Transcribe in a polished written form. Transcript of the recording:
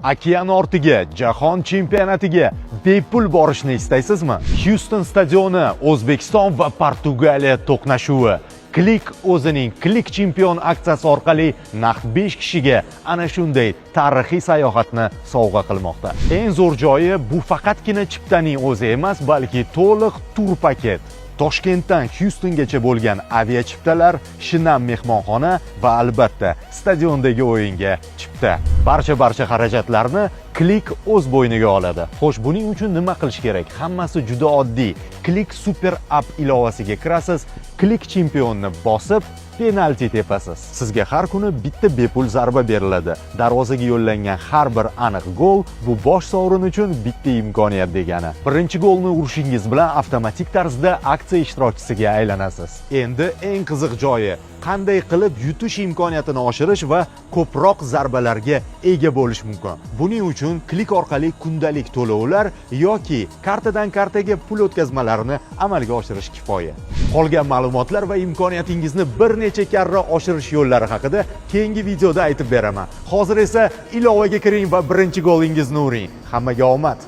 Okean ortiga, jahon chempionatiga bepul borishni istaysizmi? Houston stadioni, O'zbekiston va Portugaliya to'qnashuvi. Klik o'zining Klik Chempion aksiyasi orqali naqd 5 kishiga ana shunday tarixiy sayohatni sovg'a qilmoqda. Eng zo'r joyi, bu faqatgina chiptaning o'zi emas, balki to'liq tur paket. Toshkentdan Houstongacha bo'lgan avia chiptalar, shinam mehmonxona va, albatta, stadiondagi o'yinga chipta. Barcha xarajatlarni Klik o'z bo'yniga oladi. Xo'sh, buning uchun nima qilish kerak? Hammasi juda oddiy. Klik Super App ilovasiga kirasiz, Klik Chempionni bosib, penalti tepasiz. Sizga har kuni bitta bepul zarba beriladi. Darvozaga yo'llangan har bir aniq gol bu bosh sovrin uchun bitta imkoniyat degani. Birinchi golni urishingiz bilan avtomatik tarzda aksiya ishtirokchisiga aylanasiz. Endi eng qiziq joyi: qanday qilib yutish imkoniyatini oshirish va ko'proq zarbalarga ega bo'lish mumkin? Buning uchun Klik orqali kundalik to'lovlar yoki kartadan kartaga pul o'tkazmalarini amalga oshirish kifoya. Qolgan ma'lumotlar va imkoniyatingizni bir necha karra oshirish yo'llari haqida keyingi videoda aytib beraman. Hozir esa ilovaga kiring va birinchi golingizni uring. Hammaga omad!